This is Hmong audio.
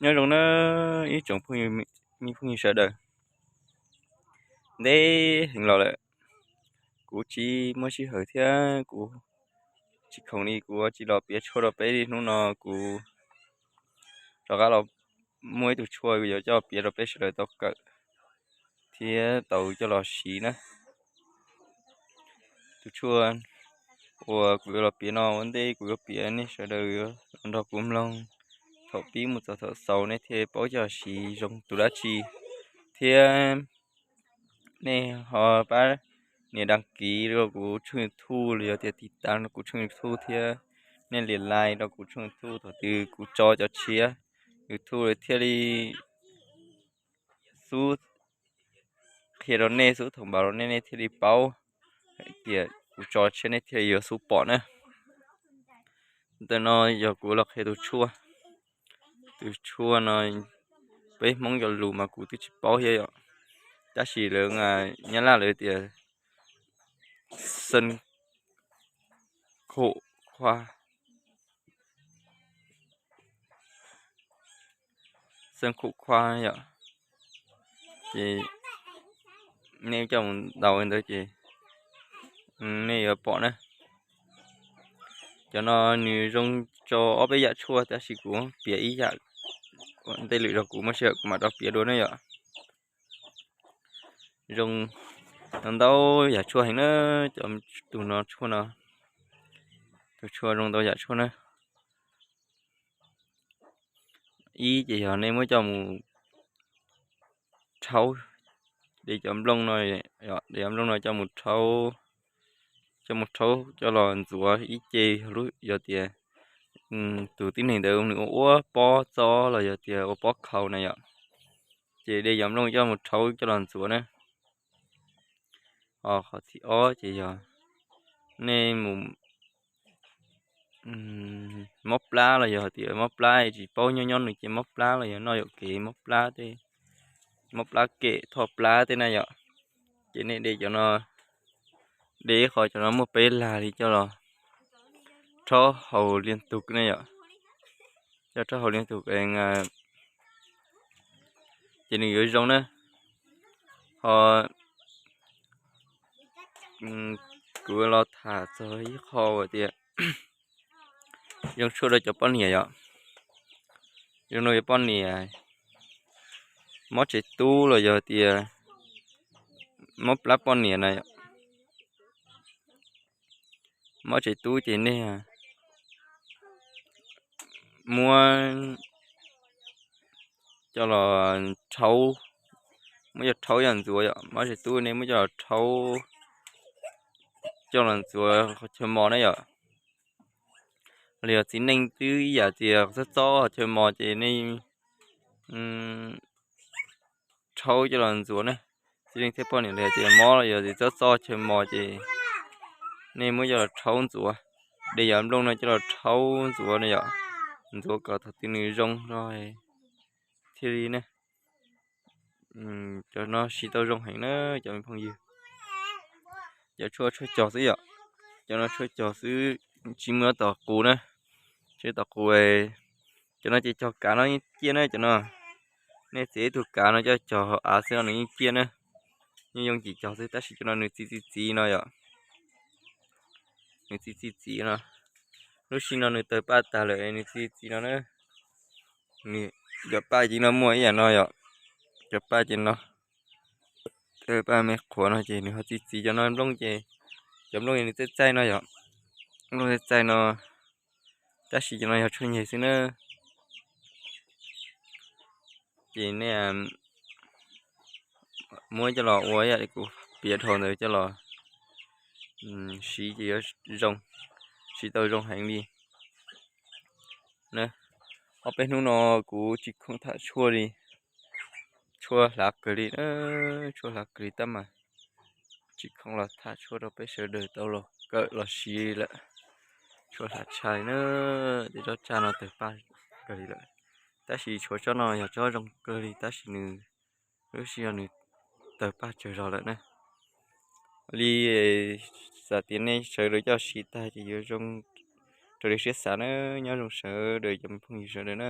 Nyob zoo na ib tsoom phooj ywg, me phooj ywg sawv daws. Ntev heev los lawm, kuv tsis muaj sij hawm thiab kuv tsis khoom li, kuv tsis los piav tshuaj rau peb li. Hnub no kuv rov qab los muaj ib tug tshuaj yuav coj piav rau peb sawv daws tau kawm thiab tau coj los siv na. Tus tshuaj uas kuv yuav los piav no ua ntej kuv yuav piav, nej sawv daws yuav los nrog kuv mloog thaum pib mus txog thaum xaus, nej thiaj paub coj los siv zoo tus dab tsi. Thiab nej ho pab nias đăng ký rau kuv tshooj YouTube los yog tias tiv tas rau kuv tshooj YouTube thiab nej nias like rau kuv tshooj YouTube, thaum twg kuv tso cov tshiab YouTube thiaj li xub qhia rau nej, xub thông báo rau nej, nej thiaj li paub hais tias kuv tso tshiab, nej thiaj li yuav xub pom na. Ntawm no yog kuv los qhia tus tshuaj. Tus tshuaj no peb Hmoob cov lus mas kuv twb tsis paub thiab yom, tab sis lawv Nyab Laj lawv tias xeej khum khua, xeej khum khua yom. Ces nej coj mus daus ntawd ces nej yuav pom na. Cov no nws zoo rau ob peb yam tshuaj, tab sis kuv piav ib yam ua ntej lwm zaus kuv muaj sij hawm kuv mam rov piav dua na yom. Zoo ntau yam tshuaj heev na, cov tus no tshuaj no, tus tshuaj zoo ntau yam tshuaj na. Ib ces yog nej muab coj mus rhaub, de cov nplooj no, de cov nplooj no coj mus rhaub, coj mus rhaub coj los ntxuav ib ce, yog tias tus tib neeg ntawd nws ua ua pob txob los yog tias ua pob khau na yom, ces de cov nplooj coj mus rhaub coj los ntxuav na. Ho qhov thib ob ces yog nej mus mob plab los yog tias mob plab tsis paub nyob nyob nws ces mob plab los yog noj yuam kev mob plab tej, mob plab kem thoj plab tej na yom, ces nej de cov no, de ib qho cov no muaj peb lag li coj los rhaub haus liên tục na yom, coj rhaub haus liên tục ces nws yuav zoo na. Ho kuv los tham txog ib qho tias zoo tshuaj rau cov poj niam yom, zoo rau cov poj niam mob tsev tub los yog tias mob plab poj niam na yom, mob tsev tub ces nej muab coj los rhaub, muab coj rhaub coj ntxuav yom, mob tsev tub nej muab coj los rhaub coj los ntxuav qhov chaw mos na yom. Los yog txiv neej twb ib yam tias txob txob qhov chaw mos ces nej rhaub coj los ntxuav na. Txiv neej thiab poj niam los yog tias mob los yog tias txob txob chaw mos ces nej muab coj los rhaub ntxuav, de cov nplooj no coj los rhaub ntxuav na yom, ntxuav kom thaum twg nws zoo no thiaj li ne. Cov no siv tau zoo heev na cov me phooj ywg. Cov tshuaj tshuaj cog xwb yom, cov no tshuaj cog xwb, tsis muaj tom qus na, tsis tom qus. Cov no ces cog kav no yeej ciaj na cov no. Nej txiav ib tug kav no coj cog hauv av xwb no nws yeej ciaj na. Yeej yooj yim cog xwb tab sis cov no nws txi txi txiv no yom. Nws txi txi txiv no, lub sij no nws tawg paj tag lawm nws txi txiv no na. Nws cov paj ces no muaj ib yam no yom, cov paj ces no, tawg paj me qhuav no ces nws ho txi txiv cov no nplooj ces, cov nplooj nws txaij txaij no yom, nplooj txaij txaij no, tab sis cov no yog tshuaj nyeg xwb na. Ces nej muab coj los ua ib yam li kuv piav dhau ntawd coj los siv ces yuav zoo, siv tau zoo heev li. Ob peb hnub no kuv tsis khoom tham tshuaj li, tshuaj hlav kawg li, tshuaj hlav kawg li tab mas tsis khoom los tham tshuaj rau peb sawv daws tau los kawm los siv lawm. Tshuaj hlav tshaj li na, tej tsob tsaj no tawg paj kawg li lawm, tab sis tshuav tsob no yog tsob zoo kawg li tab sis nws lub sij hawm nws tawg paj tsawg zog lawm na. Li xav tias nej sawv daws coj siv tag ces yuav zoo raws li siab xav na. Nyob zoo sawv daws cov me phooj ywg sawv daws na.